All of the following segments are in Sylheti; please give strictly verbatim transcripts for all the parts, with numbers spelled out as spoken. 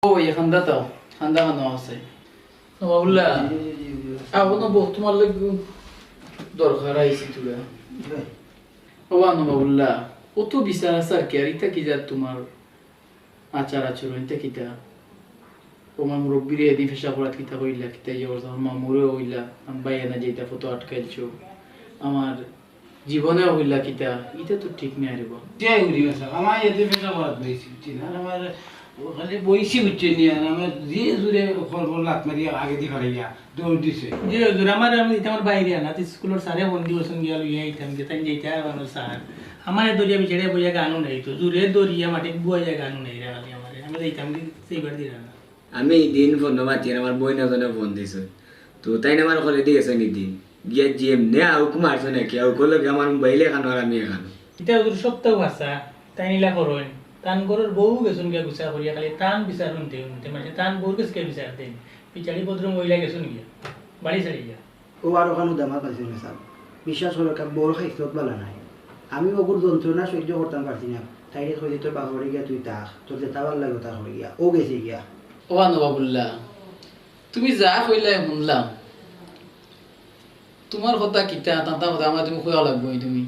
ও, ইয়ে খান্দা তাও, খান্দা খানো আছে। নবাবুল্লাহ, জি, জি, জি, জি। আ, ও নবাব, তোমার লাগি দরকার আইছি তোরা। জি। ও বা নবাবুল্লাহ, অত বিচার আচার কিয়ার, ইতা কিতা তোমার আচার আচরণ, ইতা কিতা? ও আমার মুরব্বিরে এদিন পেশাব করাত কিতা কইলা, কিতা ইয়ে করছে, আমার মামুরে কইলা, আমি বাইয়া না যাইতা, ফটো আটকাইলছো। আমার জীবনেও কইলা কিতা, ইতা তো ঠিক নায় রে বা। কে উড়ি গেছে? আমার এদিন পেশাব করাত বইছি, বুঝছি না? আর আমার খালি বইছি, বুঝছি নি? আর আমার যে জুরে খর খর লাত মারি আগেদি ফালাইয়া দৌড় দিছে। জি হুজুর, আমার, আমি ইতা আমার বাইরে আনা, তো স্কুলর স্যারে ফোন দিবছন গিয়া লইয়া আইতাম, গিয়া তাইন যাইতা আর আমার স্যার। আমারে দরিয়া বিছাড়ে বইয়া গানও নাই তো, জুরে দরিয়া মাটিত বুয়াইয়া গানও নাই রে খালি আমারে। আমি যাইতাম কি সেইবার দিরা না। আমি এই দিন ফোন মাতি আর আমার বইন এজনে ফোন দিছে। তো তাইন আমার কলে দি গেছে নি দিন। গিয়া যেমনে আউক মারছে নাকি, আউক লগে আমার মোবাইল এখানো আর আমি এখানো। ইতা হুজুর সপ্তাহ ভাষা, তাইন ইলা করইন। তান ঘরর বউ গেছইন গিয়া গুছা করিয়া খালি তান বিচার হুনতে হুনতে, মানে তান বউর গেছে গিয়া বিচার দেইন। বিচারি ভদ্র মহিলা গেছইন গিয়া, বাড়ি ছাড়ি গিয়া। ও আর ওখানো দামাত পাইছে না সাব। বিশ্বাস করো, কা-, বউর খাইছত বালা নাই। আমি ওগুর যন্ত্রণা সহ্য করতাম পারছি না। তাইরে কইছি, "তোর বাপরে গিয়া তুই থাক, তোর যেতা ভালা লাগে ওতা কর গিয়া।" ও গেছে গিয়া। ও আনো বাবুল্লাহ, তুমি যা কইলায় হুনলাম। তোমার কথা কিতা, তাতা কথা আমারে তুমি কওয়া লাগবো নি তুমি।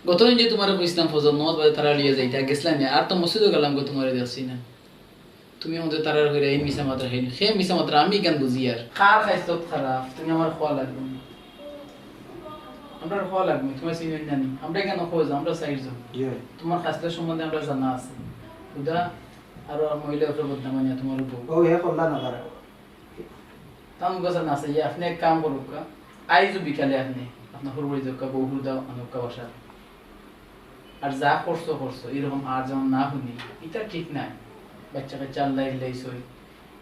গত দিন যে তোমারে কইছিলাম ফজর নমাজ বাদে তারা লইয়া যাইতা, গেছিলা নি? আর তো মসজিদও গেলাম গো, তোমারে দেখছি না। তুমি অন্তে তারার কইরা এই মিছা মাতরা খাইনি। হে মিছা মাতরা আমি কেন বুঝি আর? কার খাইছত খারাপ, তুমি আমারে কওয়া লাগবো নি। আমরার কওয়া লাগবো নি, তোমার চিনি না নি। আমরা কেন কই যাও, আমরা চাইর জন। জি ভাই। তোমার খাইছত সম্বন্ধে আমরা জানা আছে। হুদা আরো মহিলা উপরে বদনাম আনিয়া তোমার উপর। ও, হে করলা না তারা। তান গেছে না চাইয়া, আপনে এক কাম করুক্কা, আইজ বিকালে আপনে আপনার হুরু বাড়ি যাউক্কা, বউ হুরু দাও আনুক্কা বাসাত। আর যা করছো করছো, এরকম আর যেন না হুনি, ইতা ঠিক নায়। বাচ্চা কাচ্চা আল্লাহ ইল্লাই সই,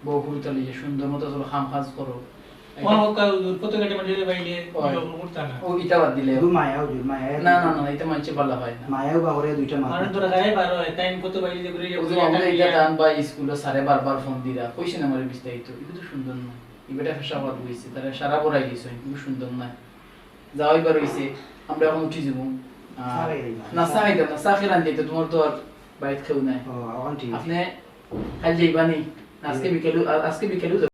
বউ হুরু তালি যে সুন্দর মতো চলো, কাম কাজ করো। ওয়া হক্কা হুজুর, কত কেটে মাটিরে বাইলে, ওই। বিয়া করতা না। ও ইতা বাদ দিলে। হুজুর মায়া, হুজুর মায়া। না, না, না, ইতা মানষে বালা পায় না। মায়াও বাহরে দুইটা মাথা। আর দরকারে বারো, এ টাইম কত বাইলে যে ঘুরে হুজুর, আমরা ইতা টান বা স্কুলে স্যারে বারবার ফোন দিরা, কইছেন আমারে বিস্তারিত, ইগু তো সুন্দর না। ই বেটা ফেসা বাদ হইছে, তারা সারা বড়াই দিছে, কিন্তু সুন্দর নায়। যাওয়াই বার হইছে, আমরা এখন উঠি যাবো। আহ, চা খাইতাম না। না, চা খাইতাম না, চা খেয়ে আনতে তো তোমার তো আর বাড়িত কেউ নাই। ও, এখন ঠিক। আপনি কাল যাইবা নি? আজকে জি। বিকেলে, আ-, আজকে বিকেলেও যাবো।